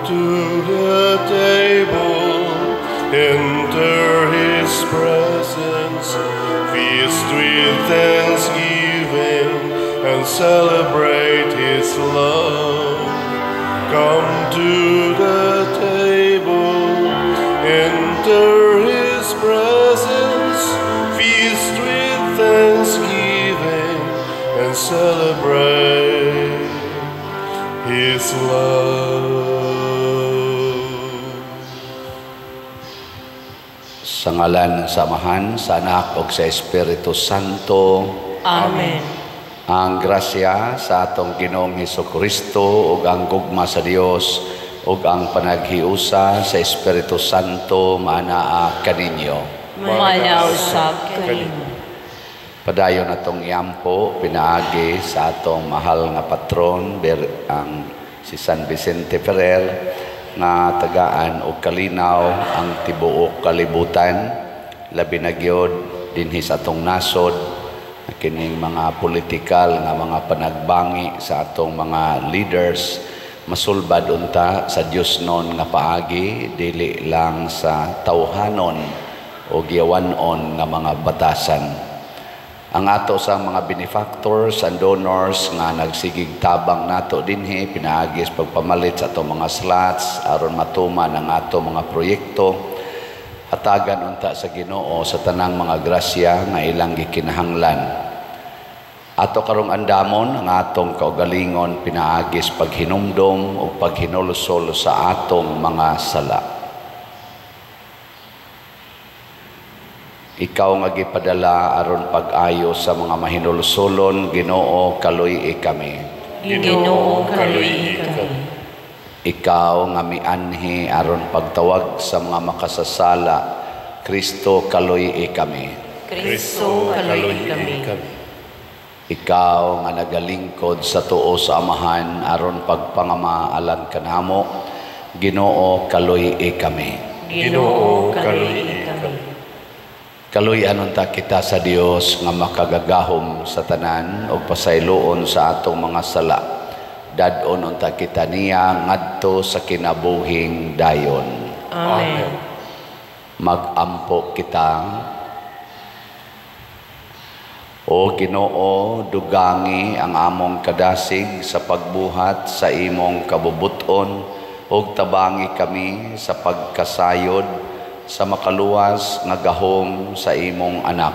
to the table, enter His presence, feast with thanksgiving, and celebrate His love. Come to the table, enter His presence, feast with thanksgiving, and celebrate His love. Sa ngalan sa Amahan, sa Anak ug sa Espiritu Santo. Amen. Ang grasya sa atong Ginoong Hesukristo ug ang gugma sa Dios ug ang panaghiusa sa Espiritu Santo maanaa kaninyo. Maanaa usab kanimo. Padayon atong iampo pinaagi sa atong mahal nga patron ang si San Vicente Ferrer nga tagaan og kalinaw ang tibuok kalibutan, labi na gyud dinhi sa atong nasod kining mga politikal nga mga panagbangi sa atong mga leaders masulbad unta sa Dios non nga paagi, dili lang sa tawhanon o giyawanon nga mga batasan. Ang ato sa mga benefactors and donors nga nagsigig tabang nato dinhi pinaagi sa pagpamalit sa atong mga slots aron matuman ang ato mga proyekto, hatagan unta sa Ginoo sa tanang mga grasya nga ilang gikinahanglan. Ato karong andamon ang atong kaugalingon pinaagi sa paghinumdom ug paghinulsol sa atong mga sala. Ikaw nga gipadala aron pag-ayo sa mga mahinulsolon, Ginoo, kaluy-i kami. Ginoo, kaluy-i kami. Ikaw nga mianhi aron pagtawag sa mga makasasala, Kristo, kaluy-i kami. Kristo, kaluy-i kami. Ikaw nga nagalingkod sa tuo sa Amahan aron pagpangama alang kanamo, Ginoo, kaluy-i kami. Ginoo, kaluy-i kami. Kaluy-an unta kita sa Dios nga makagagahom sa tanan ug pasayloon sa atong mga sala. Dad-on unta kita niya ngadto sa kinabuhing dayon. Amen. Magampo kita. O Ginoo, dugangi ang among kadasig sa pagbuhat sa imong kabubuton ug tabangi kami sa pagkasayod sa makaluwas nga gahom sa imong anak.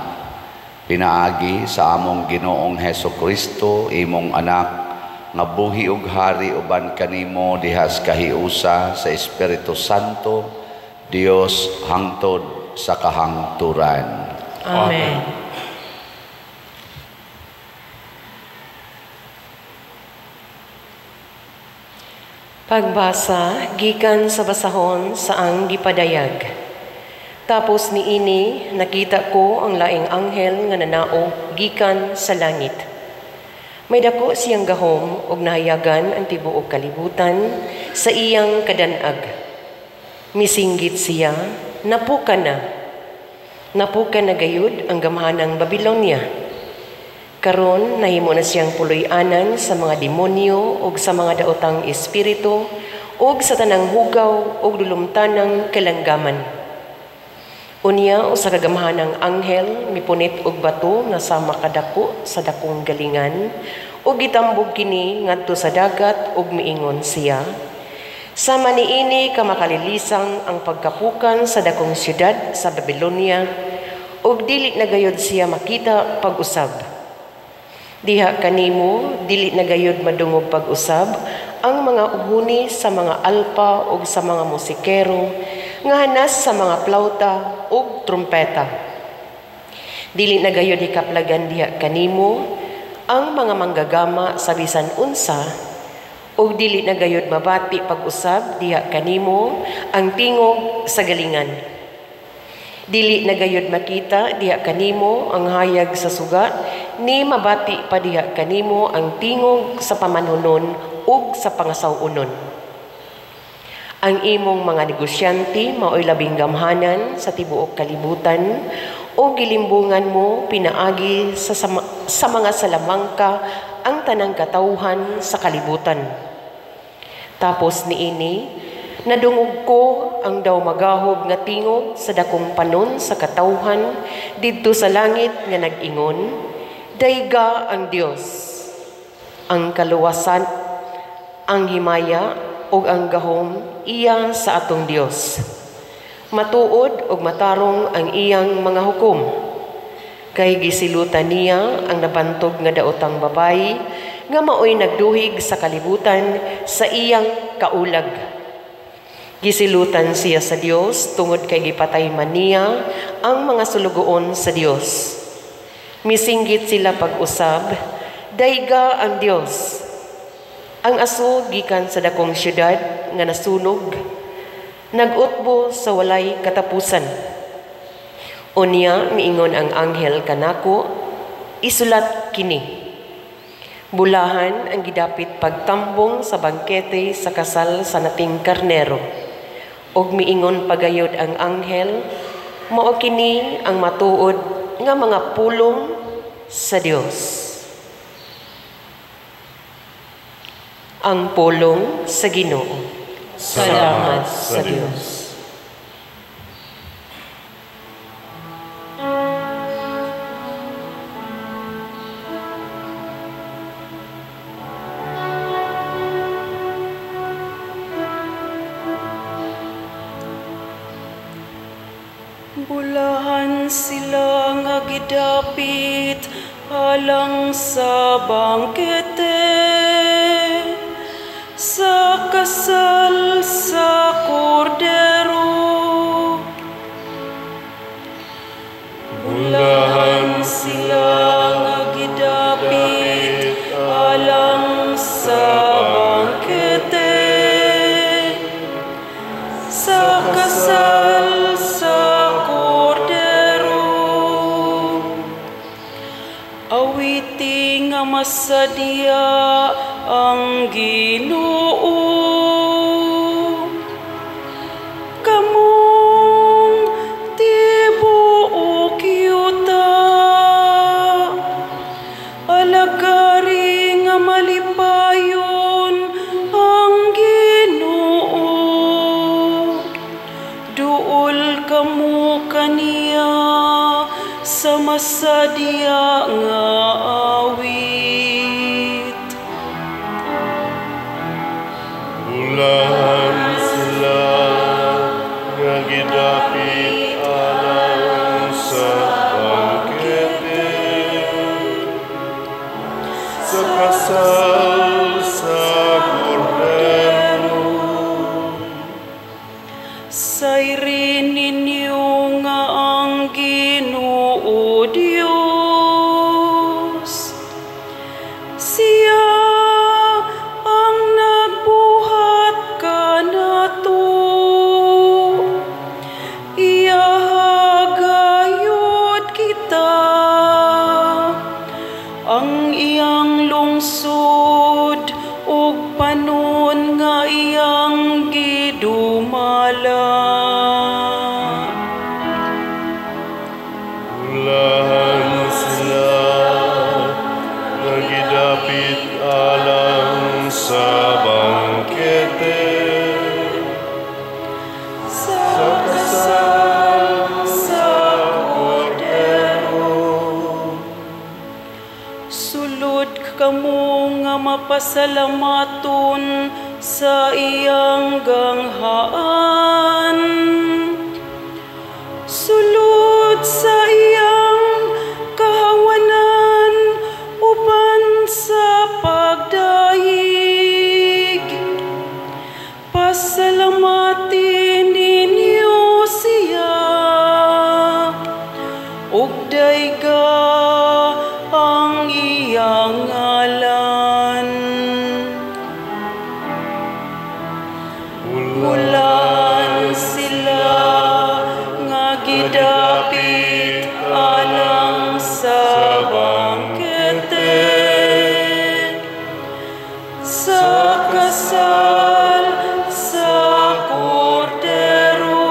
Pinaagi sa among Ginoong Hesukristo, imong anak, nga buhi ug hari uban kanimo dihas kahiusa sa Espiritu Santo, Dios hangtod sa kahangturan. Amen. Pagbasa gikan sa basahon sa ang gipadayag. Tapos niini nakita ko ang laing anghel nga nanaog gikan sa langit. May dako siyang gahom ug nahayagan ang tibuok kalibutan sa iyang kadanag. Misinggit siya, napuka na. Napuka na gayud ang gamhanang Babilonia. Karon nahimo na siyang puloy-anan sa mga demonyo ug sa mga daotang espiritu ug sa tanang hugaw ug dulumtanang kalanggaman. Unya usa ka gamhanang anghel mipunit og bato nga sama kadako sa dakong galingan ug gitambog kini ngadto sa dagat ug miingon siya, sama niini ka makalilisang ang pagkapukan sa dakong syudad sa Babilonia ug dili na gayud siya makita pag-usab. Diha kanimo dili na gayud madungog pag-usab ang mga uhuni sa mga alpa ug sa mga musikero nga hanas sa mga plauta ug trumpeta. Dili na gayud hikaplagan diha kanimo ang mga manggagama sa bisan unsa ug dili na gayud mabati pag-usab diha kanimo ang tingog sa galingan. Dili na gayud makita diha kanimo ang hayag sa suga, ni mabati pa diha kanimo ang tingog sa pamanhunon ug sa pangasaw-unon. Ang imong mga negosyante maoy labing gamhanan sa tibuok kalibutan o gilimbungan mo pinaagi sa mga salamangka ang tanang katawhan sa kalibutan. Tapos niini, Nadungog ko ang daw magahob nga tingog sa dakong panon sa katawhan didto sa langit nga nag-ingon, dayga ang Dios, ang kaluwasan, ang himaya ug ang gahom iya sa atong Dios. Matuod ug matarong ang iyang mga hukom. Kay gisilutan niya ang nabantog nga daotang babayi nga maoy nagduhig sa kalibutan sa iyang kaulag. Gisilutan siya sa Dios tungod kay gipatay man niya ang mga sulugoon sa Dios. Misinggit sila pag-usab, dayga ang Dios. Ang aso gikan sa dakong syudad nga nasunog, nag-utbo sa walay katapusan. Unya miingon ang anghel kanako, isulat kini. Bulahan ang gidapit pagtambong sa bangkete sa kasal sa Nating Karnero. Og miingon pagayod ang anghel, mao kini ang matuod nga mga pulong sa Dios. Ang pulong sa Ginoo. Salamat sa Dios. Bulahan sila nga gidapit alang sa bangkete, sa kasal sa Kordero. Bulahan sila nga gidapit alang sa bangkete, sa kasal sa Kordero. Awiti nga masadya ang Ginoo. Kamong tibuok yuta, alagari nga malipayon ang Ginoo. Duol kamo kaniya sa masadya nga awit. Bulahan sila nga gidapit alang sa bangkete, sa kasal sa Kordero. Sayrin ninyo nga ang Ginoo Dios, siya ang nagbuhat kanato. Iya gayud kita ang iyang lungsod ug panon nga iyang gidumala. Bulahan sila nga gidapit alang sa bangkete, sa kasal sa Kordero. Sulod kamo nga mapasalamaton sa iyang ganghaan. Sulod sa iyang kahawanan uban sa pagdayig. Pasalamatin ninyo siya ug dayga ang iyang ngalan. Bulan sila nga gidapit alang sa bangkete, sa kasal sa Kordero.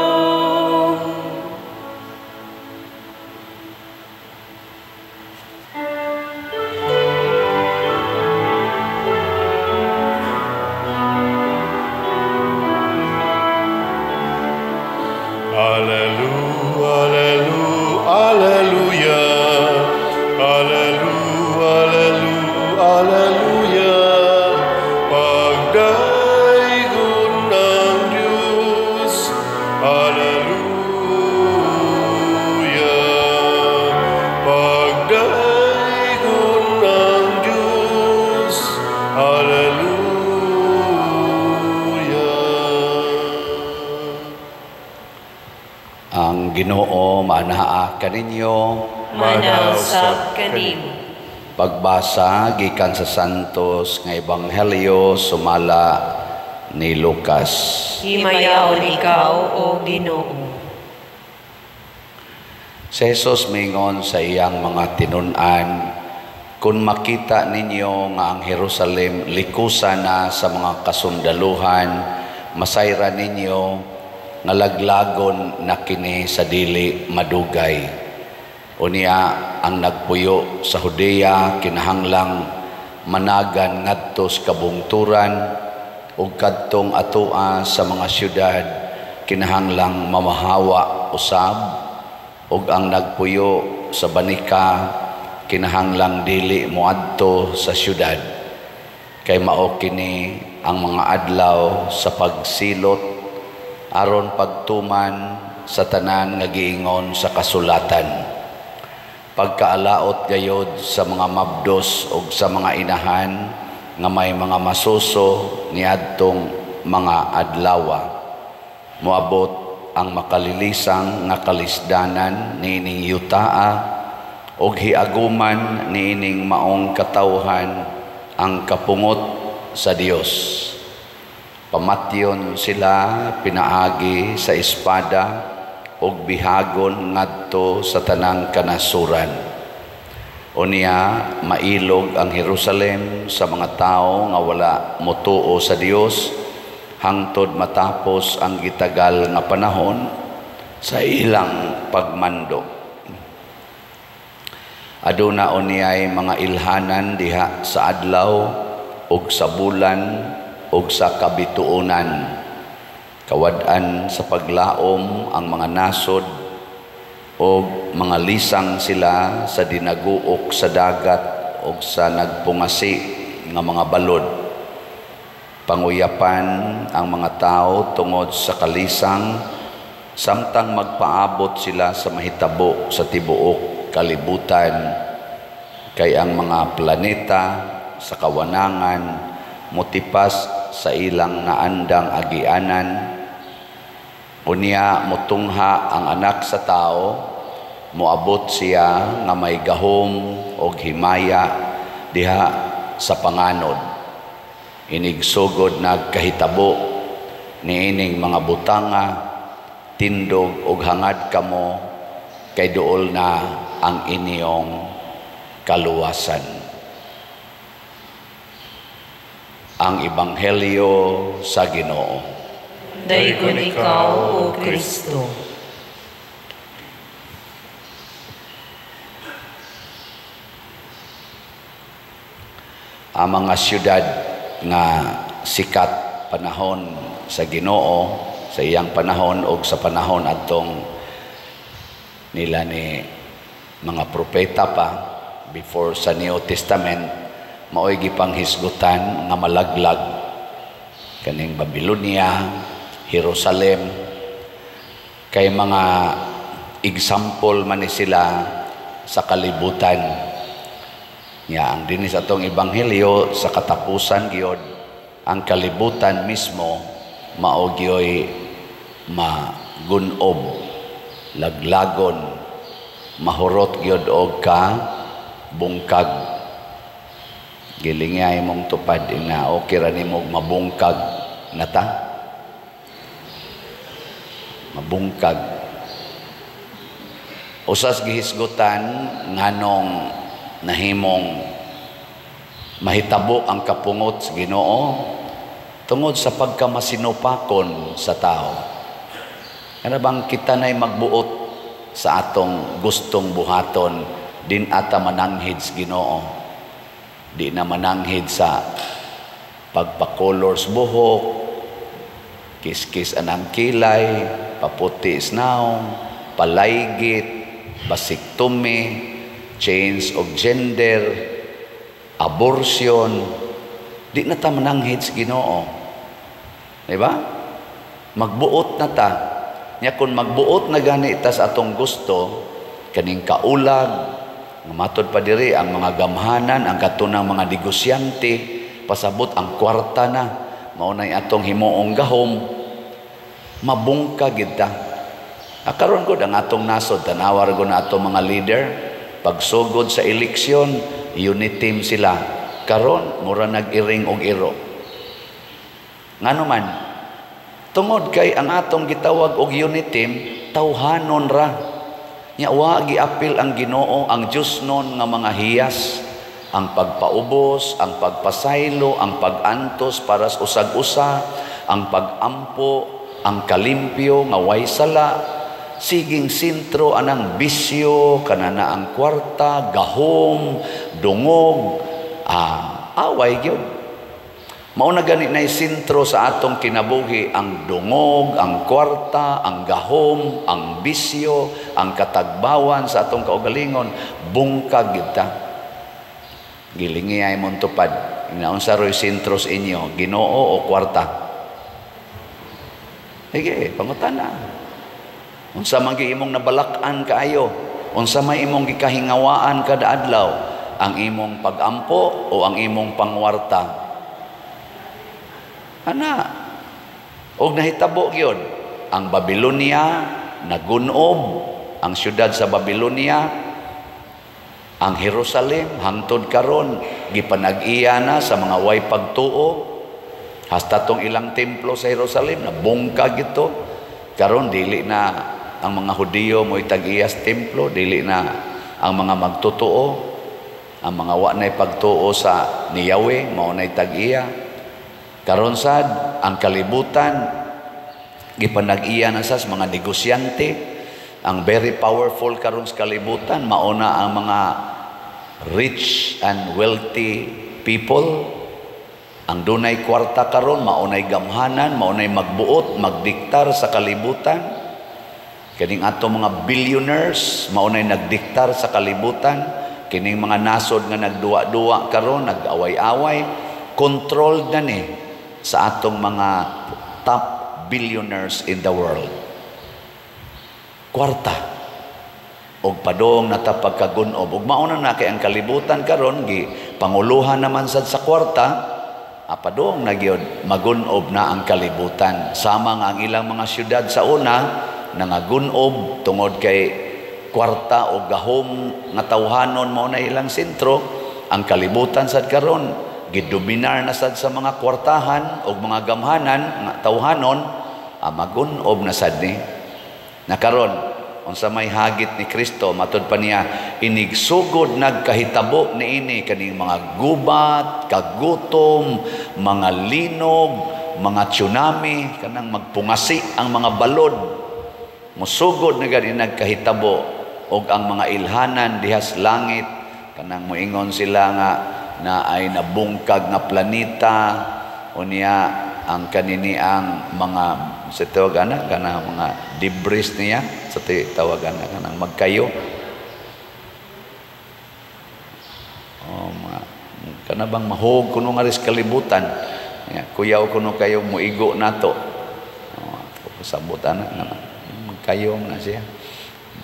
Ang Ginoo maanaa kaninyo. Manaa usab kanimo. Pagbasa gikan sa Santos nga Ebanghelyo sumala ni Lucas. Himayaon ikaw, o Ginoo. Si Jesus mingon sa iyang mga tinun-an, kung makita ninyo nga ang Jerusalem likusa na sa mga kasundaluhan, masayra ninyo nga laglagon na kini sa dili madugay. Unya ang nagpuyo sa Judea kinahanglang managan ngadto sa kabungturan, ug kadtong atoa sa mga syudad kinahanglang mamahawa usab, ug ang nagpuyo sa banika kinahanglang dili moadto sa syudad. Kay mao kini ang mga adlaw sa pagsilot aron pagtuman sa tanan nga giingon sa kasulatan. Pagkaalaot gayod sa mga mabdos ug sa mga inahan nga may mga masuso niadtong mga adlawa. Moabot ang makalilisang nga kalisdanan niining yutaa ug hiaguman niining maong katawhan ang kapungot sa Dios. Pamatyon sila pinaagi sa espada ug bihagon ngadto sa tanang kanasuran. Unya mailog ang Jerusalem sa mga tawo nga wala motuo sa Dios hangtod matapos ang gitagal nga panahon sa ilang pagmando. Aduna unyay mga ilhanan diha sa adlaw ug sa bulan ug sa kabituonan. Kawad-an sa paglaom ang mga nasod og mga lisang sila sa dinaguok sa dagat og sa nagpungasi nga mga balod. Panguyapan ang mga tao tungod sa kalisang samtang magpaabot sila sa mahitabo sa tibuok kalibutan, kay ang mga planeta sa kawanangan motipas sa ilang naandang agianan. Unya motungha ang anak sa tao, moabot siya nga may gahom og himaya diha sa panganod. Inigsugod nagkahitabo niining mga butanga, tindog og hangad kamo kay duol na ang inyong kaluwasan. Ang Ebanghelyo sa Ginoo. Daygon ikaw, O Kristo. Ang mga syudad nga sikat panahon sa Ginoo, sa iyang panahon og sa panahon adtong nila ni mga propeta pa before sa New Testament, maoy gipanghisgutan nga malaglag kaning Babylonia, Jerusalem, kay mga example man ni sila sa kalibutan. Nya ang dinhi sa atong ebanghelyo sa katapusan gyud ang kalibutan mismo mao gyoy magunob, laglagon, mahurot gyud og ka bungkag. Gilingay mong tupad ina okay ra nimo mabungkag na ta. Mabungkag. Usas gihisgutan nganong nahimong mahitabo ang kapungot sa Ginoo tungod sa pagkamasinupakon sa tao. Kana bang kita na'y magbuot sa atong gustong buhaton, din ata mananghid sa Ginoo. Di na mananghid sa pagpakolor sa buhok, kiskis anang kilay, paputi sa naong, palaygit, basiktomy, change of gender, abortion. Di na ta mananghid sa Ginoo. Di ba? Magbuot na ta. Nya kung magbuot na gani ta sa atong gusto, kaning kaulag, matod pa diri ang mga gamhanan, ang katunang mga negosyante, pasabot ang kwarta na, mao nay atong himuong gahom, mabungka gid ta. Karon gud ang atong nasod, tanawa gud na atong mga leader, pagsugod sa eleksyon, unity team sila. Karon mura nag-iring og iro. Ngano man? Tungod kay ang atong gitawag og unity team, tawhanon ra. Nya wa giapil ang Ginoo, ang Dios nun nga mga hiyas, ang pagpaubos, ang pagpasaylo, ang pag-antos para sa usag-usa, ang pag-ampo, ang kalimpyo nga way sala, siging sentro anang bisyo, kanana ang kwarta, gahom, dungog, away gyud. Mao na gani nay sentro sa atong kinabuhi ang dungog, ang kwarta, ang gahom, ang bisyo, ang katagbawan sa atong kaugalingon, bungkag gyud ta. Gilingi ay mong tupad. Naunsa ro'y sentro sa inyo, Ginoo o kwarta? Sige, pangutana. Unsa man gi imong nabalak-an kaayo? Unsa may imong gikahingawaan kada adlaw? Ang imong pagampo o ang imong pangwarta? Ana. Og nahitabo gyud ang Babylonia nagunob, ang syudad sa Babylonia, ang Jerusalem hangtod karon gipanag-iya na sa mga way pagtuo. Hasta tong ilang templo sa Jerusalem nabungkag ito. Karon dili na ang mga Hudiyo mo'y tag-iyas templo, dili na ang mga magtotoo, ang mga wa na'y pagtuo sa ni Yahweh, mao na'y tag-iya. Karon sad ang kalibutan gipanag-iya na sa mga negosyante. Ang very powerful karon sa kalibutan mao na ang mga rich and wealthy people. Ang dunay kwarta karon mao nay gamhanan, mao nay magbuot, magdiktar sa kalibutan. Kining ato mga billionaires mao nay nagdiktar sa kalibutan. Kining mga nasod nga nagduwa-duwa karon, nag-away-away, controlled na ni sa atong mga top billionaires in the world. Kwarta og padong na ta pagkagun-ob. Ug mao na na kay ang kalibutan karon gi panguluhan naman sad sa kwarta, padong na gyud magun-ob na ang kalibutan. Sama nga ang ilang mga syudad sa una nangagun-ob tungod kay kwarta o gahom nga tawhanon mao na ilang sentro. Ang kalibutan sad karon gidominar na sad sa mga kwartahan o mga gamhanan nga tawhanon, magun-ob na sad ni. Nakaron unsa may hagit ni Kristo, matud pa niya, inigsugod nagkahitabo niini kaning mga gubat, kagutom, mga linog, mga tsunami, kanang magpungasi ang mga balod. Musugod na gani nagkahitabo og ang mga ilhanan dihas langit, kanang moingon sila nga na ay nabungkag nga planeta, unya ang kanini ang mga sa tawag ana kana mga debris niya sa tawag ana kanang magkayo, oh, mga kana bang mahog kuno nga ris kalibutan ya, kuyaw kuno kayo moigo nato, oh, sabot ana nga magkayo na siya,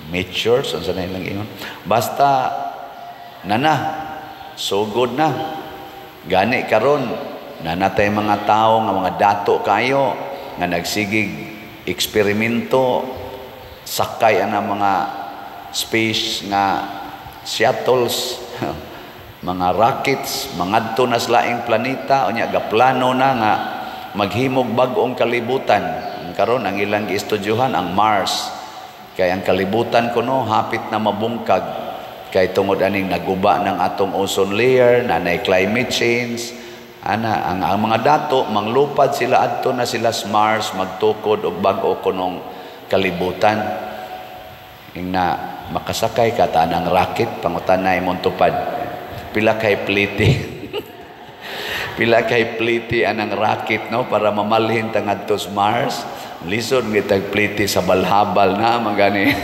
meteors unsa na ilang ingon, basta nana sugod na gani karon nanatay mga tao nga mga dato kayo nga nagsigig eksperimento sakay ana mga space nga shuttles, mga rockets mangadto na sa laing planeta, unya gaplano na nga maghimog bag-ong kalibutan. Karon ang ilang giestudyohan ang Mars, kay ang kalibutan kuno hapit na mabungkag kay tungod aning naguba ng atong ozone layer, nanay climate change. Ana ang mga dato manglupad sila adto na sila sa Mars magtukod og bag-o kunong kalibutan. Ingna makasakay ka tanang rocket, pangutan na imong tupad. Pila kay pliti. Pila kay pliti anang rocket, no, para mamalhin ta ngadto sa Mars. Lisod gitag pliti sa balhabal na mangani.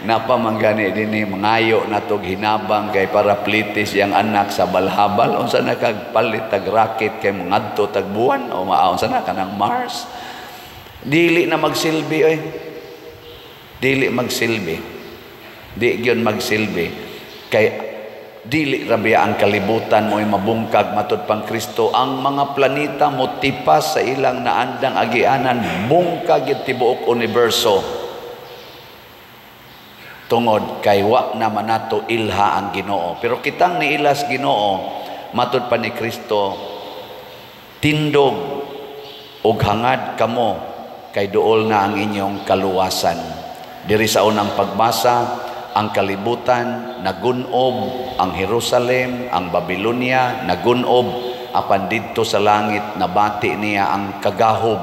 Napa mangani dinhi mangayo natog hinabang kay para pliti siyang anak sa balhabal. Unsa na kag palit tag rocket kay mangadto tag buwan o maunsa na kanang Mars. Dili na magsilbi oy. Dili magsilbi. Di gyud magsilbi kay dili ra biya ang kalibutan mo'y mabungkag matud pang Kristo. Ang mga planeta motipas sa ilang naandang agianan, bungkag gyud tibuok universo. Tungod kay wa naman nato ilha ang Ginoo. Pero kitang niilas Ginoo, matud pa ni Kristo, tindog og hangad kamo kay duol na ang inyong kaluwasan. Diri sa unang pagbasa, ang kalibutan nagunob, ang Jerusalem, ang Babylonia nagunob, apan didto sa langit nabati niya ang kagahob,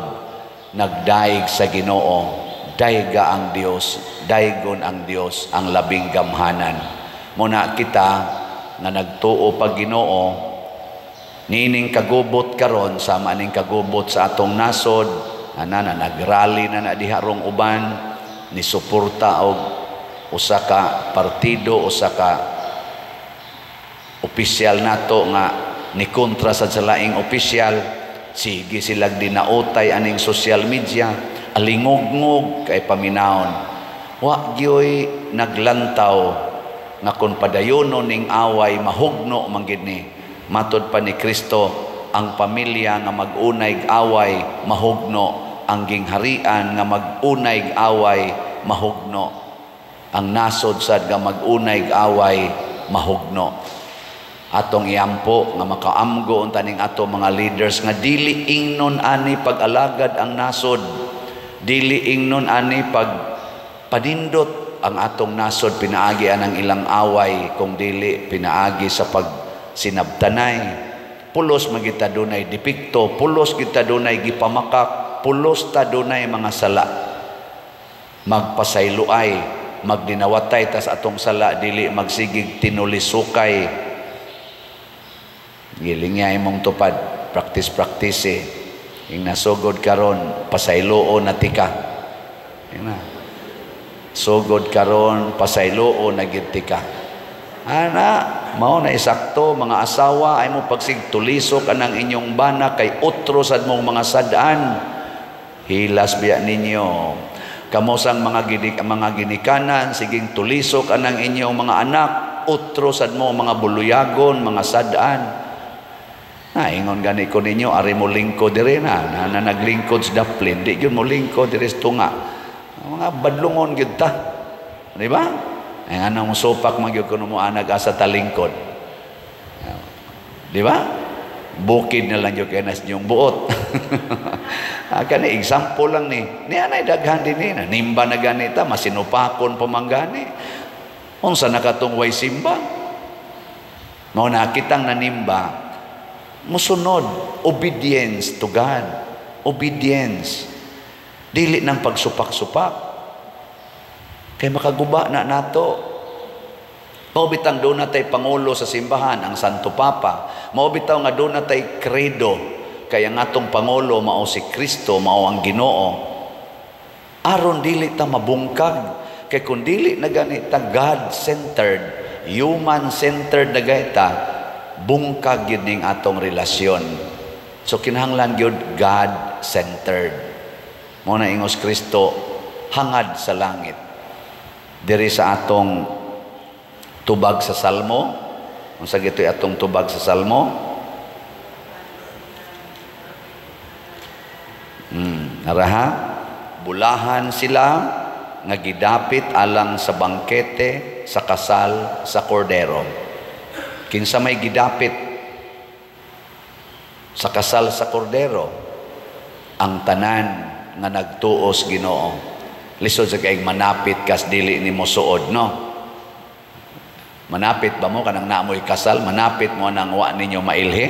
nagdaig sa Ginoo. Dayga ang Dios, daygon ang Dios ang labing gamhanan. Muna kita nga nagtuo pag Ginoo, niining kagubot karon sama ning kagubot sa atong nasod, ana na nagrally na na diha rong uban ni suporta og usa ka partido, usa ka opisyal nato nga ni kontra sa laing opisyal, sige silag dinautay aning social media, alingugngog kay paminawon. Wa gyoy naglantaw nga kun padayonon ning away mahugno man gid ni. Matod pa ni Kristo, ang pamilya nga mag-unay away mahugno, ang gingharian nga mag-unay away mahugno, ang nasod sad nga mag-unay away mahugno. Atong iampo nga makaamgo unta ning ato mga leaders nga dili ingnon ani pag-alagad ang nasod, dili ingnon ani pag panindot ang atong nasod pinaagi ang ilang away, kung dili pinaagi sa pagsinabtanay. Pulos magita dunay depekto, pulos kita dunay gipamakak, pulos ta dunay mga sala. Magpasayloay, magdinawatay tas atong sala, dili magsigig tinulisukay. Giling niya imong tupad, practice practice eh. Ing nasugod karon pasayloo na tika. Ing na. Sugod karon pasayloo na gid tika. Ana, mao na isakto mga asawa ay mo pagsig tulisok anang inyong bana kay otro sad mong mga sad-an. Hilas biya ninyo. Kamosang mga mga ginikanan siging tulisok anang inyong mga anak, otro sad mo mga buluyagon, mga sad-an. Na ingon gani ko ninyo, ari mo lingkod diri na, na naglingkod sa daplin, di gyud mo lingkod diri sa tunga. Mga badlungon gyud ta. Di ba? Ay anong supak man gyud kuno mo anag asa talingkod. Di ba? Bukid na lang gyud kay nas inyong buot. Kani example lang ni. Ni anay daghan din ni, nimba na ganita, masinupakon pa man gani. Unsa na katong way simba? Mao na kitang nanimba, musunod, obedience to God. Obedience. Dili ng pagsupak-supak. Kay makaguba na nato. Mao bitang doon natay pangulo sa simbahan, ang Santo Papa. Mao bitaw nga doon natay credo. Kaya ang atong pangulo mao si Kristo, mao ang Ginoo. Aron dili ta mabungkag. Kay kung dili na ganita God-centered, human-centered na gayta, bungkag yun ning atong relasyon. So kinahanglan gyud God-centered. Mao na ingos Kristo hangad sa langit. Diri sa atong tubag sa Salmo, unsa gitoy atong tubag sa Salmo? Naraha, bulahan sila nga gidapit alang sa bangkete sa kasal sa kordero. Kinsa may gidapit sa kasal sa kordero? Ang tanan nga nagtuos Ginoo. Lisod sa kay manapit kas dili nimo suod, no? Manapit ba mo kanang naamoy kasal? Manapit mo nang wa ninyo mailhi?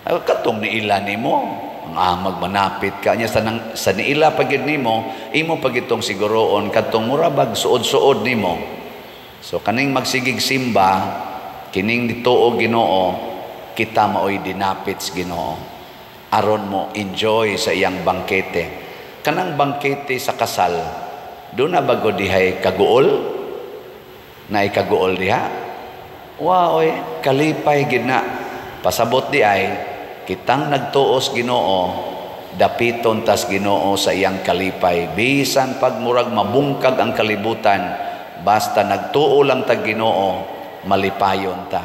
Katong niila nimo, ang amag manapit ka niya sa, nang, sa niila pagid nimo, imo pagitong siguroon katong mura bag suod-suod nimo. So kaning magsigig simba, kining dituo Ginoo, kita maoy dinapit sa Ginoo. Aron mo enjoy sa iyang bangkete. Kanang bangkete sa kasal, doon na bago dihay kaguol? Naay kaguol diha? Wow, oy, kalipay gid na. Pasabot di ay, kitang nagtuos Ginoo, dapiton tas Ginoo sa iyang kalipay. Bisan pag murag mabungkag ang kalibutan, basta nagtuo lang tag Ginoo, malipayon ta.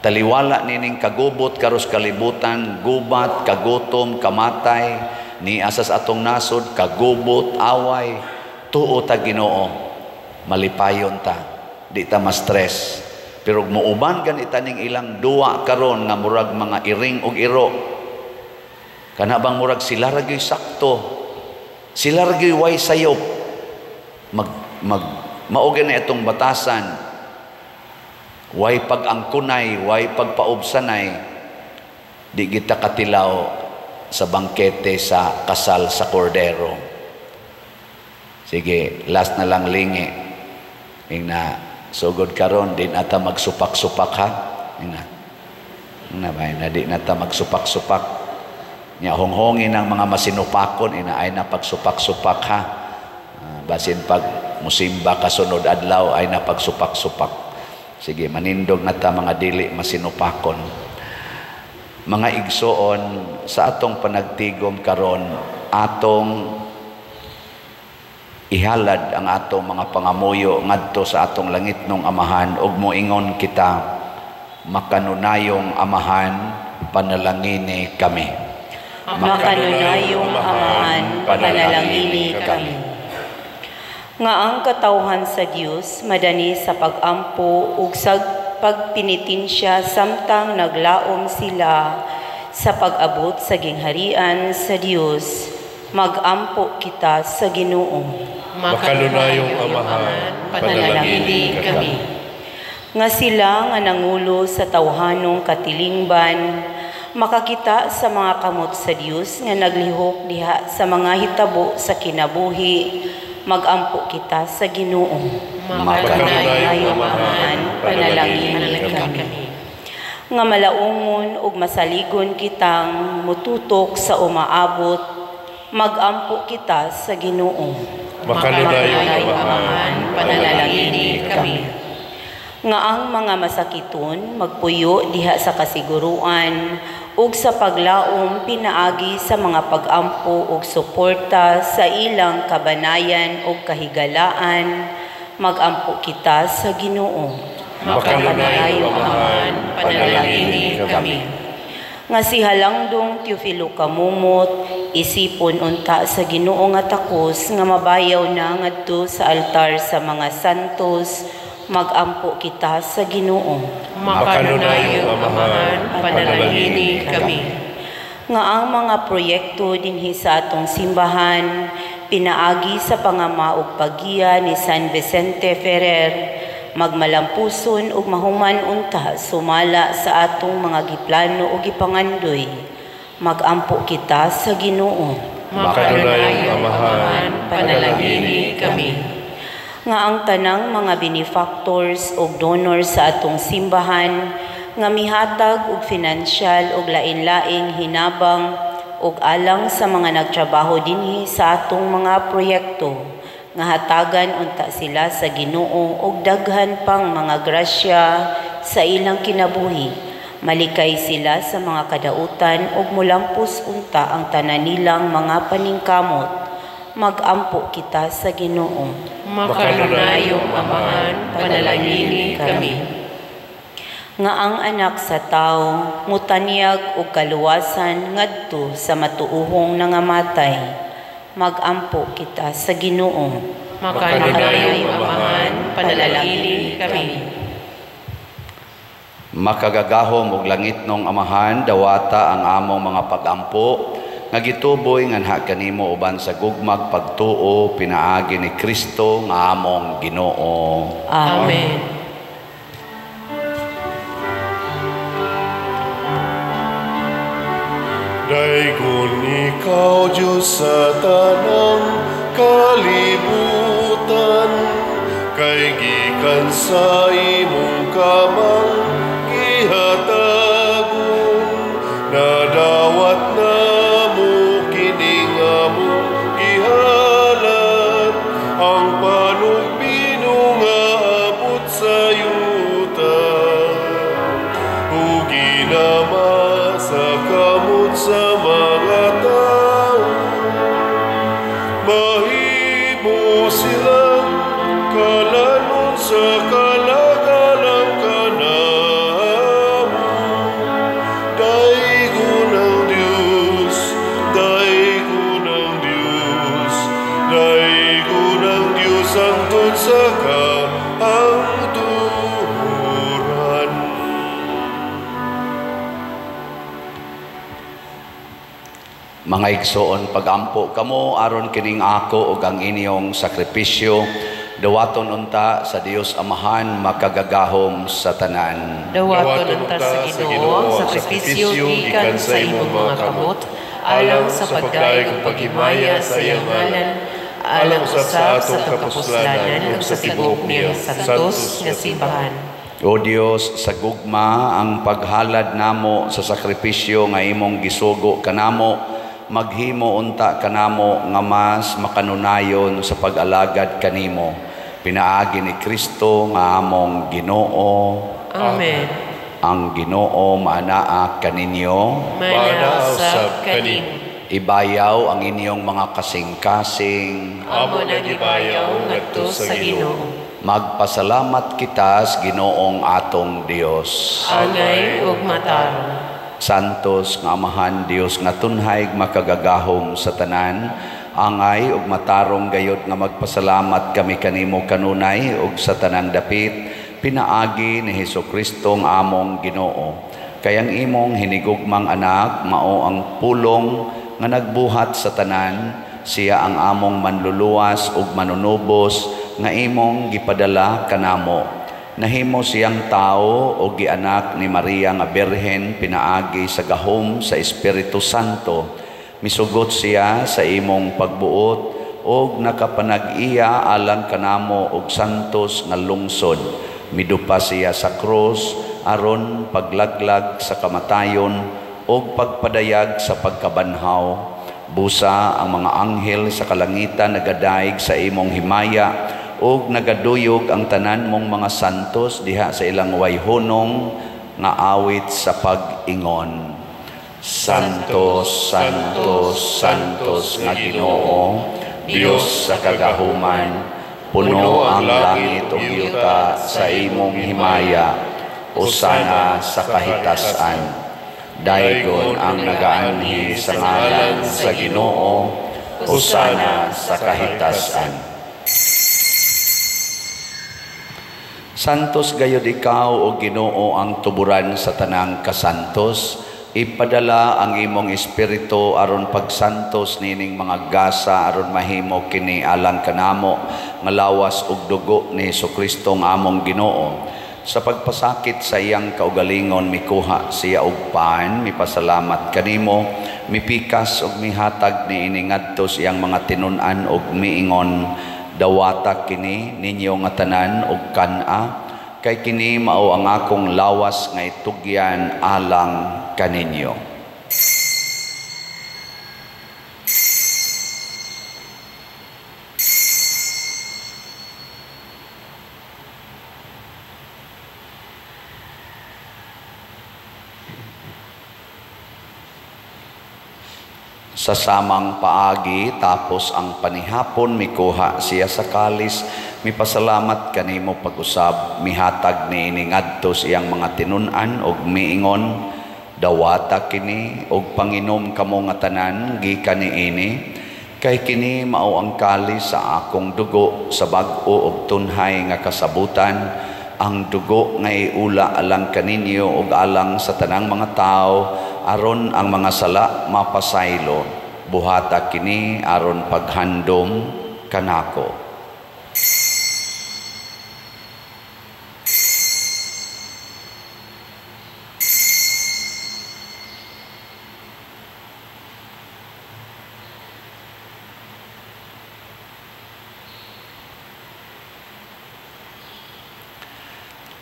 Taliwala nining kagubot karos kalibutan, gubat, kagutom, kamatay, ni asas atong nasod, kagubot, away, tuo ta Ginoo. Malipayon ta, di ta ma-stress. Pero muuban ganita ning ilang duwa karon nga murag mga iring og iro. Kana bang murag sila ra gyud sakto. Sila ra gyud way sayop. Mag mag mao na itong batasan. Way pag-angkunay, way pagpaubsanay, di kita katilaw sa bangkete sa kasal sa kordero. Sige, last na lang lingi. Ingna, sugod karon di nata magsupak-supak ha. Ingna. Ingna ba, na di nata magsupak-supak. Nya honghongin ang mga masinupakon, ina ay na pagsupak-supak ha. Basin pag musimba kasunod adlaw ay na pagsupak-supak. Sige, manindog na ta mga dili masinupakon. Mga igsoon, sa atong panagtigom karon, atong ihalad ang atong mga pangamuyo ngadto sa atong langitnong Amahan ug moingon kita, makanunayong Amahan, panalangini kami. Makanunayong Amahan, panalangini kami. Nga ang katawhan sa Dios madani sa pagampo ug sa pagpinitensya samtang naglaom sila sa pag-abot sa gingharian sa Dios, magampo kita sa Ginoo. Makanunayong Amahan, panalangini kami. Nga sila nga nangulo sa tawhanong katilingban, makakita sa mga kamot sa Dios nga naglihok diha sa mga hitabo sa kinabuhi, magampo kita sa Ginoo. Makanunayong Amahan, panalangini kami. Nga malaungon ug masaligon kitang mututok sa umaabot, magampo kita sa Ginoo. Makanunayong Amahan, panalangini kami. Nga ang mga masakiton magpuyo diha sa kasiguruan ug sa paglaom pinaagi sa mga pagampo ug suporta sa ilang kabanayan ug kahigalaan, magampo kita sa Ginoo. Makanunayong Amahan, panalangini kami. Nga si Halangdong Teofilo Camomot, isipon unta sa Ginoo nga takos nga mabayaw na ngadto sa altar sa mga santos, magampo kita sa Ginoo. Makanunayong Amahan, panalangini kami. Nga ang mga proyekto dinhi sa atong simbahan pinaagi sa pangama ug paggiya ni San Vicente Ferrer, magmalampuson ug mahuman unta sumala sa atong mga giplano ug gipangandoy, magampo kita sa Ginoo. Makanunayong Amahan, panalangini kami. Nga ang tanang mga benefactors ug donors sa atong simbahan nga mihatag og financial ug lain-laing hinabang ug alang sa mga nagtrabaho dinhi sa atong mga proyekto, nga hatagan unta sila sa Ginoo og daghan pang mga grasya sa ilang kinabuhi. Malikay sila sa mga kadautan ug mulampos unta ang tanan nilang mga paningkamot. Magampo kita sa Ginoo. Makanunayong Amahan, panalangini kami. Nga ang anak sa tao mutanyag og kaluwasan ngadto sa matuohong nangamatay, magampo kita sa Ginoo. Makanunayong Amahan, panalangini kami. Makagagahom og langitnong Amahan, dawata ang among mga pagampo nga gituboy nganha kanimo uban sa gugmag pagtuo pinaagi ni Kristo nga among Ginoo. Amen. Daygon ikaw, Diyos, sa tanang kalibutan, kay gikan sa imong kamang gihatagon, nadawat namo kining among gihalad, ang panugbino nga abot sa yuta, ug ginama sa kamot sa mga tao, mahimo silang kalanon sa kalagalang kanamo. Daygon ang Diyos, daygon ang Diyos, daygon ang Diyos ang Hangtod sa kahangturan. Mga igsoon, pagampo kamo aron kining ako ug ang inyong sakripisyo dawaton unta sa Dios Amahan makagagahom sa tanan. Dawaton unta sa Ginoo ang sakripisyo gikan sa imong mga kamot, alang sa pagdayeg ug paghimaya sa iyang ngalan, alang usab sa atong kapuslanan ug sa tibuok niyang santos nga simbahan. O Dios, sa gugma ang paghalad namo sa sakripisyo nga imong gisugo kanamo, maghimo unta kanamo nga mas makanunayon sa pag-alagad kanimo. Pinaagi ni Kristo nga among Ginoo. Amen. Ang Ginoo maanaa kaninyo. Maanaa usab kanimo. Ibayaw ang inyong mga kasing-kasing. Amo nang ibayaw ngadto sa Ginoo. Magpasalamat kita sa Ginoong atong Dios. Angay ug matarong. Santos nga Amahan Dios nga tunhay makagagahom sa tanan, angay ug matarong gayod nga magpasalamat kami kanimo kanunay ug sa tanang dapit pinaagi ni Hesukristo nga among Ginoo. Kay ang imong hinigugmang anak mao ang pulong nga nagbuhat sa tanan, siya ang among manluluwas ug manunubos nga imong gipadala kanamo. Nahimo siyang tao o gianak ni Maria nga Birhen pinaagi sa gahom sa Espiritu Santo. Misugot siya sa imong pagbuot og nakapanag-iya alang kanamo og santos nga lungsod. Midupa siya sa krus aron paglaglag sa kamatayon og pagpadayag sa pagkabanhaw. Busa ang mga anghel sa kalangitan nagadaig sa imong himaya og nagaduyog ang tanan mong mga santos diha sa ilang wayhunong nga awit sa pag-ingon. Santos, Santos, Santos nga Ginoo, Dios sa kagahuman, puno ang langit ug yuta sa imong himaya, usana sa kahitasan. Daygon ang nagaanhi sa ngalan sa Ginoo, usana sa kahitasan. Santos gayud ikaw o Ginoo ang tuburan sa tanang kasantos. Ipadala ang imong espiritu aron pagsantos nining mga gasa aron mahimo kini alang kanamo nga lawas ug dugo ni Hesukristo nga among Ginoo. Sa pagpasakit sa iyang kaugalingon mikuha siya og pan, mipasalamat kanimo, mipikas ug mihatag niini ngadto sa iyang mga tinun-an ug miingon, dawata kini ninyo nga tanan og kan-a, kay kini mao ang akong lawas nga itugyan alang kaninyo. Sa samang paagi, tapos ang panihapon, mikuha siya sa kalis, mipasalamat kanimo pag-usab, mihatag niini ngadto sa iyang mga tinun-an og miingon, dawata kini og panginom kamo nga tanan gikan niini, kay kini mao ang kalis sa akong dugo sa bag-o og tunhay nga kasabutan, ang dugo nga iula alang kaninyo og alang sa tanang mga tawo, aron ang mga sala mapasaylo. Buhata kini aron paghandom kanako.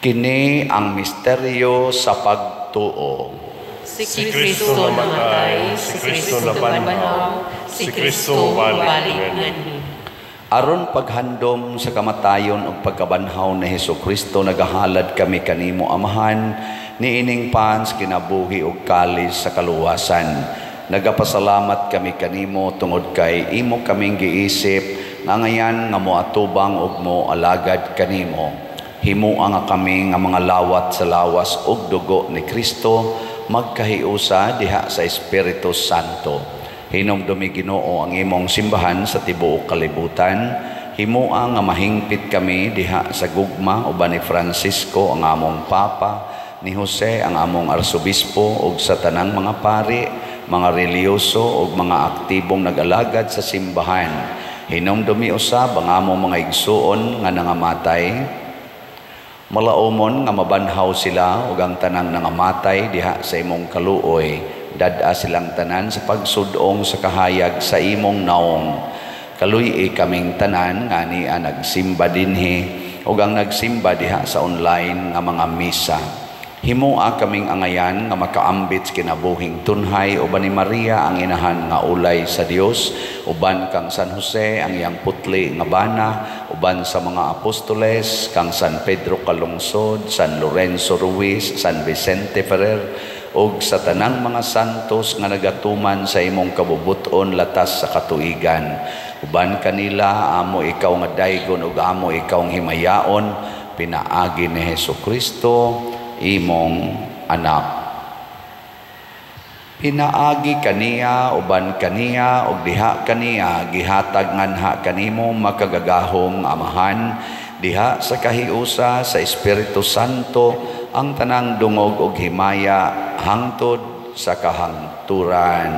Kini ang misteryo sa pagtuo. Si Kristo namatay, si Kristo nabanhaw, si Kristo balik nganhi. Aron paghandom sa kamatayon ug pagkabanhaw ni Hesukristo, nagahalad kami kanimo Amahan niining pans kinabuhi ug kalis sa kaluwasan. Nagapasalamat kami kanimo tungod kay imo kaming giisip nga ngayan nga moatubang ug moalagad kanimo. Himua nga kami nga mga lawat sa lawas ug dugo ni Kristo magkahiusa diha sa Espiritu Santo. Hinumdumi Ginoo ang imong simbahan sa tibuok kalibutan. Himoa nga mahingpit kami diha sa gugma uban ni Francisco ang among Papa, ni Jose ang among Arsobispo ug sa tanang mga pari, mga relihiyoso ug mga aktibong nag-alagad sa simbahan. Hinumdumi usab ang among mga igsuon nga nangamatay. Malaumon nga mabanhaw sila ug ang tanang nangamatay diha sa imong kaluoy. Dad-a silang tanan sa pagsudong sa kahayag sa imong naong. Kaluy-i kaming tanan nga ania nagsimba dinhi ug ang nagsimba diha sa online nga mga misa. Himoa kaming angayan nga makaambit sa kinabuhing tunhay uban ni Maria ang inahan nga ulay sa Dios, uban kang San Jose ang iyang putli nga bana, uban sa mga apostoles kang San Pedro Calungsod, San Lorenzo Ruiz, San Vicente Ferrer ug sa tanang mga santos nga nagatuman sa imong kabubut-on latas sa katuigan. Uban kanila amo ikaw nga daygon ug amo ikaw ang himayaon pinaagi ni Hesukristo imong anak. Pinaagi kaniya, uban kaniya ug diha kaniya gihatag nganha kanimo makagagahom Amahan diha sa kahiusa sa Espiritu Santo ang tanang dungog ug himaya hangtod sa kahangturan.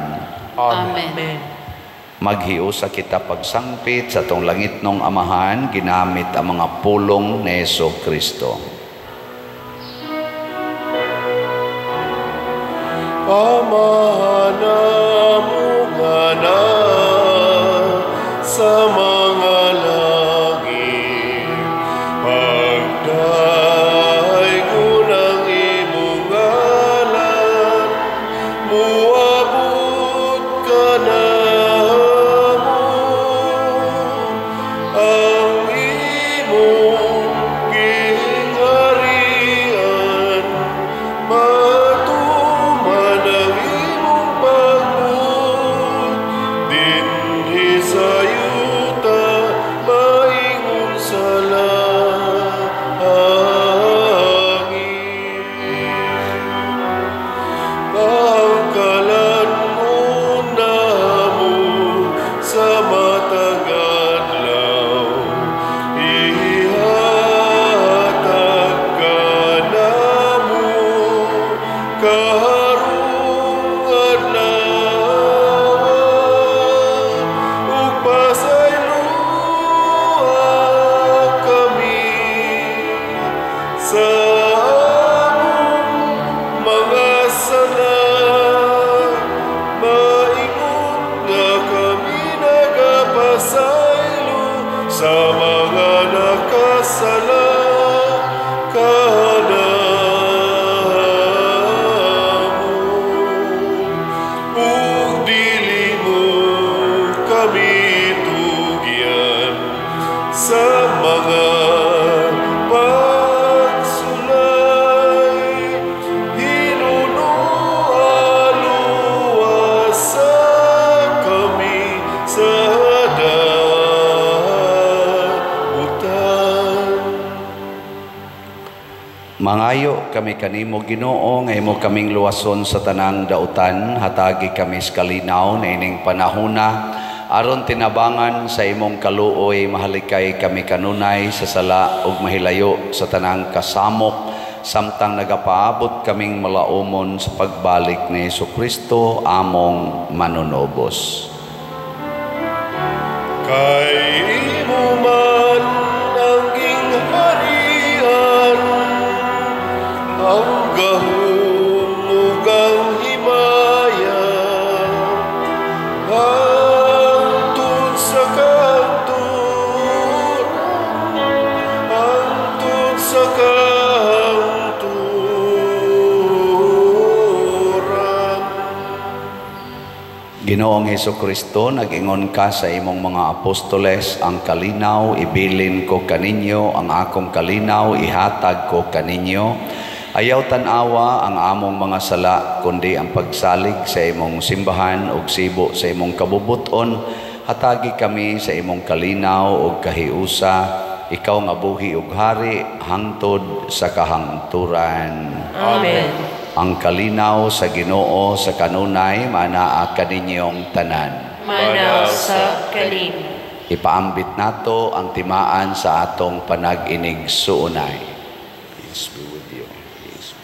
Amen. Maghiusa kita pagsangpit sa atong langitnong Amahan ginamit ang mga pulong ni Hesukristo. Amahan namo nga naa sa mga langit, pagdaygon ang imong ngalan, muabot ka namo, ang imong gingharian, matuman ang imong pagbuot, dinhi sa yuta, maingon sa langit. Pangkalan mo namo sa matag adlaw, ihatag ka namo karong adlaw, ug pasayloa kami sa among mga sala, maingon nga kami nagapasaylo sa mga nakasala kanamo. Ug dili mo kami tugyan sa mga pagsulay, hinunualuwasa kami sa dautan. Mangayo kami kanimo Ginoo nga imo kaming luwason sa tanang dautan, hatagi kami sa kalinaw na ining panahona aron tinabangan sa imong kaluoy mahalikay kami kanunay sa sala ug mahilayo sa tanang kasamok samtang nagapaabot kaming malaumon sa pagbalik ni Hesukristo among manunubos. Kay imo man ang gingharian, ang gahom ug ang himaya, hangtod sa kahangturan, hangtod sa kahangturan. Ginoong Hesukristo, nag-ingon ka sa imong mga apostoles, ang kalinaw ibilin ko kaninyo, ang akong kalinaw ihatag ko kaninyo. Ayaw tan-awa ang among mga sala, kundi ang pagsalig sa imong simbahan ug sibo sa imong kabubuton. Hatagi kami sa imong kalinaw ug kahiusa, ikaw nga buhi ug hari hangtod sa kahangturan. Amen. Ang kalinaw sa Ginoo sa kanunay manaa kaninyong tanan. Manaw sa kanin. Ipaambit nato ang timaan sa atong panag-inig-suunay. Peace be with you. Peace.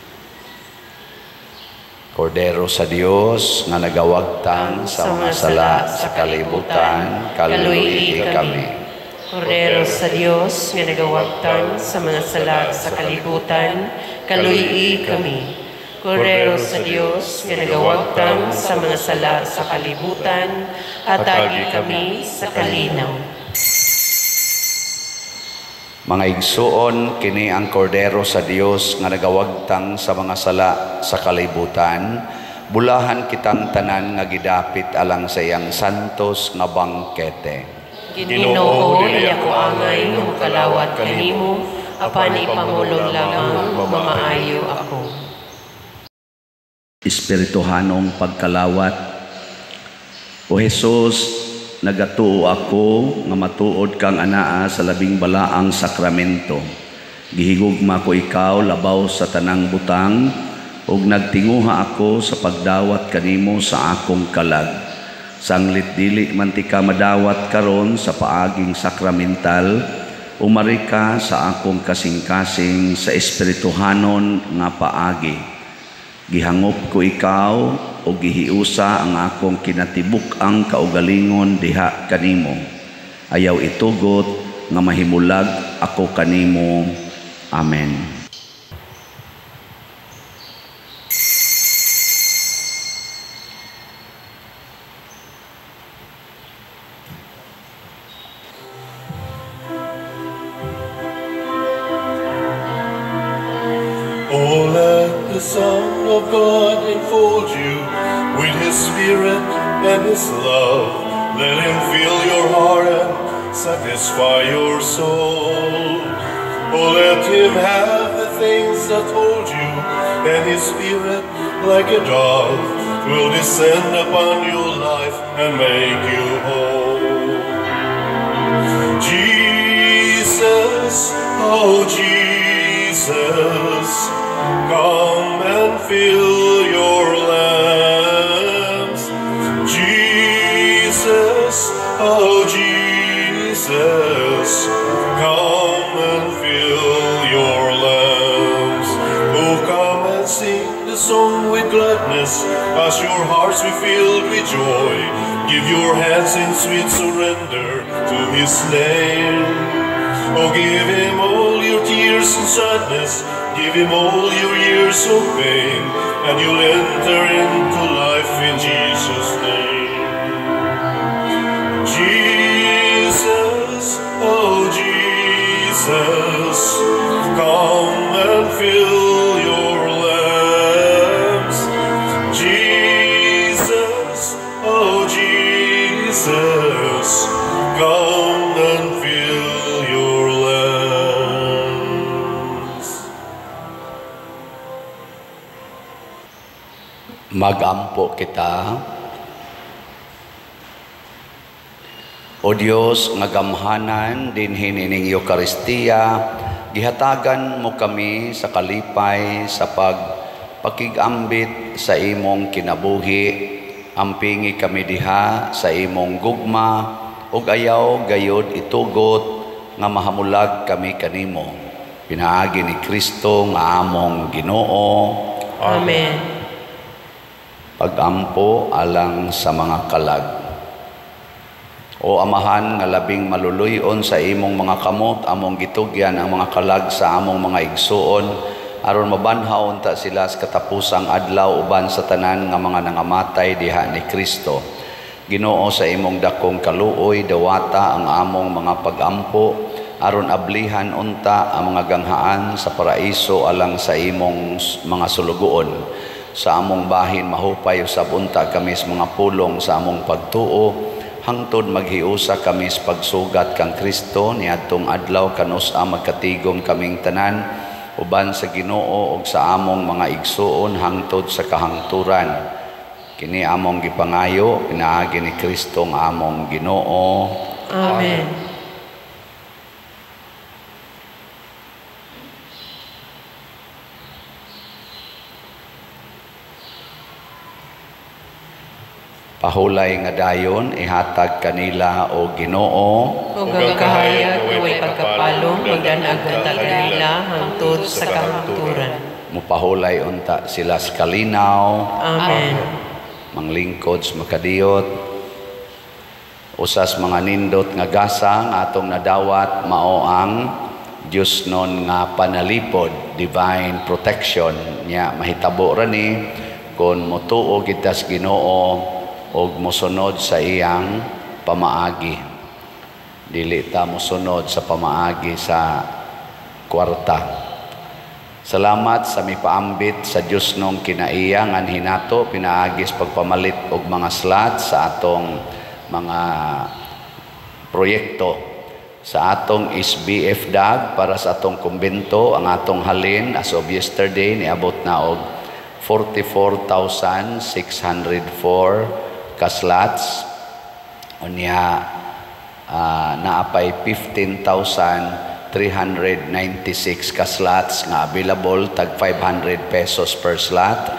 Kordero sa Dios nga nagawagtang sa mga sala sa kalibutan, kaluoyi kami. Kordero sa Dios nga nagawagtang sa mga sala sa kalibutan, kaluoyi kami. Kordero sa Dios nga nagawagtang sa mga sala sa kalibutan, hatagi kami sa kalinaw. Mga igsuon, kini ang Kordero sa Dios nga nagawagtang sa mga sala sa kalibutan. Bulahan kitang tanan nga gidapit alang sa iyang santos nga bangkete. Ginoo, dili ako angay nga mokalawat kanimo, apan ipangulog lamang mamaayo ako. Espirituhanong pagkalawat. O Jesus, nagatuo ako nga matuod kang anaa sa labing balaang sakramento. Gihigugma ko ikaw labaw sa tanang butang, ug nagtinguha ako sa pagdawat kanimo sa akong kalag. Sanglit dili man ti ka madawat karon sa paaging sakramental, umari ka sa akong kasing-kasing sa espirituhanon nga paagi. Gihangop ko ikaw o gihiusa ang akong kinatibuk-ang kaugalingon diha kanimo. Ayaw itugot nga mahimulag ako kanimo. Amen. Oh, let the Son of God enfold you with His Spirit and His love. Let Him fill your heart and satisfy your soul. Oh, let Him have the things that hold you, and His Spirit, like a dove, will descend upon your life and make you whole. Jesus, oh Jesus, come and fill your lamps. Jesus, oh Jesus, come and fill your lamps. Oh, come and sing the song with gladness, as your hearts be filled with joy. Give your hands in sweet surrender to His name. Oh, give Him all your tears and sadness, give Him all your years of pain, and you'll enter into life in Jesus' name. Jesus, oh Jesus, come and fill your lamps. Jesus, oh Jesus, come and fill your lamps. Magampo kita. O Dios nga gamhanan dinhi nining Eukaristiya, gihatagan mo kami sa kalipay sa pagpakigambit sa imong kinabuhi. Ampingi kami diha sa imong gugma ug ayaw gayod itugot nga mahamulag kami kanimo. Pinaagi ni Kristo nga among Ginoo. Amen. Pagampo alang sa mga kalag. O Amahan nga labing maluluyon sa imong mga kamot, among gitugyan ang mga kalag sa among mga igsuon, aron mabanhaw unta sila sa katapusang adlaw uban sa tanan nga mga nangamatay diha ni Kristo. Ginoo, sa imong dakong kaluoy, dawata ang among mga pagampo, aron ablihan unta ang mga ganghaan sa paraiso alang sa imong mga sulugoon. Sa among bahin mahupay usab unta kami sa mga pulong sa among pagtuo, hangtod maghiusa kami sa pagsugat kang Kristo niadtong adlaw kanus-a magkatigom kaming tanan uban sa Ginoo ug sa among mga igsuon hangtod sa kahangturan. Kini among gipangayo pinaagi ni Kristo nga among Ginoo. Amen. Pahulay nga dayon ihatag kanila, o Ginoo, ug ang kahayag nga way pagkapalong magdanag unta kanila hangtod sa kahangturan. Mupahulay unta sila sa kalinaw. Amen. Manglingkod sa makadiyot. Usas mga nindot nga gasa nga atong nadawat mao ang Dios non nga panalipod, divine protection nya. Mahitabo ra ni kon motuo kita sa Ginoo og mosunod sa iyang pamaagi. Dili ta mosunod sa pamaagi sa kwarta. Salamat sa mipaambit sa Dios nong kinaiya ngan hinato pinaagis pagpamalit og mga slot sa atong mga proyekto. Sa atong SBF DAG para sa atong kumbento, ang atong halin as of yesterday niabot na og 44,604 ka slots. Unya naapay 15,396 ka slots nga available, tag 500 pesos per slot.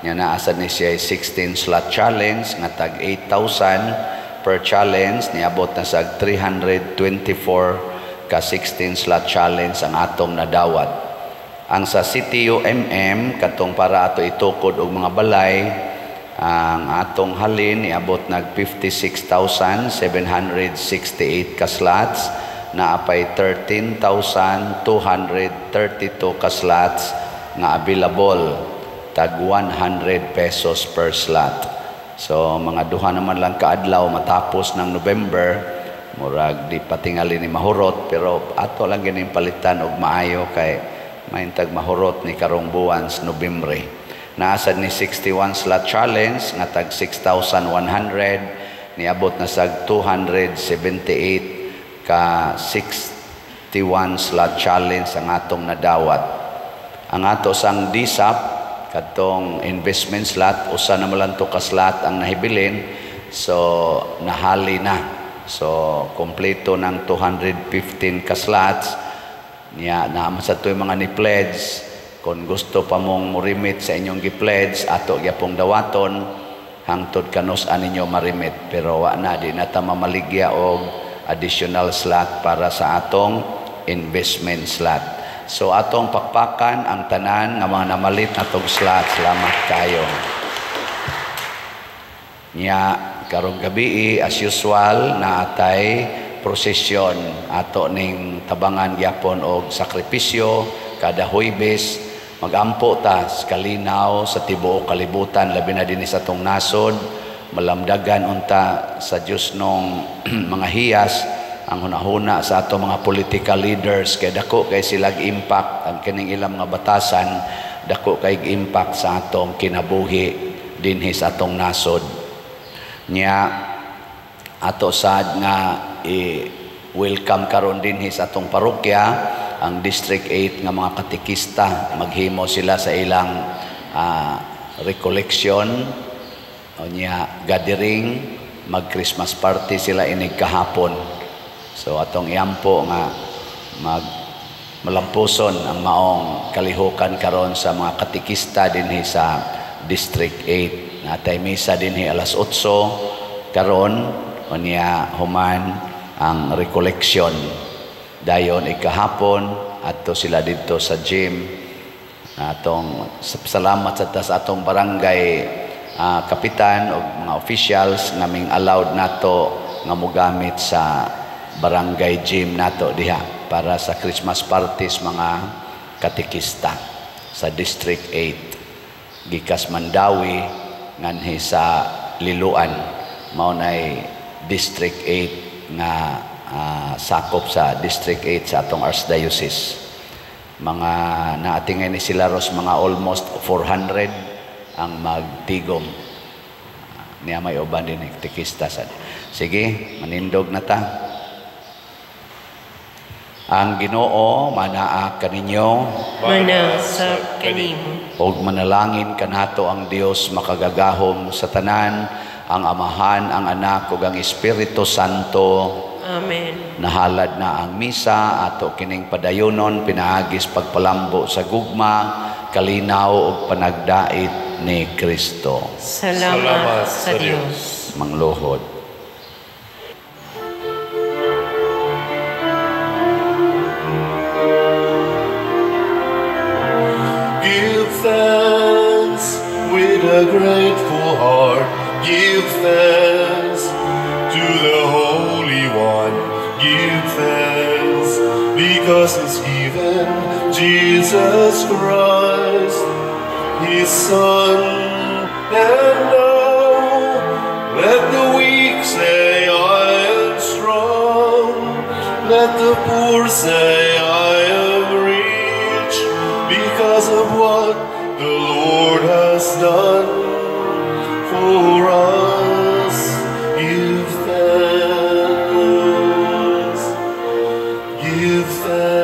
Nya naa sad ni siya 16 slot challenge nga tag 8,000 per challenge. Niabot na sa 324 ka 16 slot challenge ang atong nadawat. Ang sa CTUMM, katong para ato itukod og mga balay, ang atong halin niabot nag 56,768 ka slots, naapay 13,232 ka slots nga available, tag 100 pesos per slot. So mga duha naman lang kaadlaw matapos ng November. Murag di patingali ni mahurot, pero ato lang gining palitan og maayo kay maintag mahurot ni karong buwan sa Nobyembre. Naasad ni 61 slot challenge nga tag 6,100, niabot na sag 278 ka 61 slot challenge ang atong nadawat. Ang ato sang DSAP, katong investment slot, usa na man lang to ka slot ang nahibilin, so nahali na. So kompleto ng 215 ka slots. Niya naman sa to'y mga ni-pledge. Kung gusto pa mong morimit sa inyong gi-pledge, ato gyapong dawaton hangtod kanus-an ninyo marimit. Pero wa na, di na ta mamaligya og additional slot para sa atong investment slot. So atong pakpakan ang tanan nga mga namalit natong slot. Salamat kayo. Nya karong gabi, as usual, naatay prosesyon. Ato ning tabangan gyapon og sakripisyo kada Huwebes. Magampo ta sa kalinaw sa tibuok kalibutan, labi na dinhi sa atong nasod. Malamdagan unta sa Dios nong mga hiyas ang hunahuna sa atong mga political leaders kay dako kay silag impact ang kining ilang mga batasan, dako kay impact sa atong kinabuhi dinhi sa atong nasod. Nya ato sad nga i-welcome karon dinhi sa atong parokya ang District 8 nga mga katekista. Maghimo sila sa ilang recollection unya gathering, mag Christmas party sila inig kahapon. So atong iampo nga mag malampuson ang maong kalihukan karon sa mga katekista dinhi sa District 8. Natay misa dinhi alas 8 karon, unya human ang recollection. Dayon ikahapon adto sila didto sa gym. Atong salamat sa tas atong barangay kapitan o mga officials nga ming allowed nato nga mogamit sa barangay gym nato diha para sa Christmas parties mga katekista sa District 8 gikas Mandawi nganhi sa Liloan. Mao nay District 8 nga sakop sa District 8 sa atong Archdiocese. Mga naatingay ni sila ros mga almost 400 ang magtigom. Niya may uban din katekista sad. Sige, manindog na ta. Ang Ginoo manaa kaninyo, manaa kanimo, og manalangin kanato ang Dios makagagahom sa tanan, ang Amahan, ang Anak ug ang Espiritu Santo. Amen. Nahalad na ang misa, ato kining padayonon pinaagis pagpalambo sa gugma, kalinaw ug panagdait ni Kristo. Salamat sa Dios. Mangluhod. Give thanks with a grateful heart. Give thanks to the Holy One. Give thanks because He's given Jesus Christ, His Son. And now let the weak say, "I am strong." Let the poor say, "I am rich," because of what the Lord has done for us. Give thanks. Give thanks.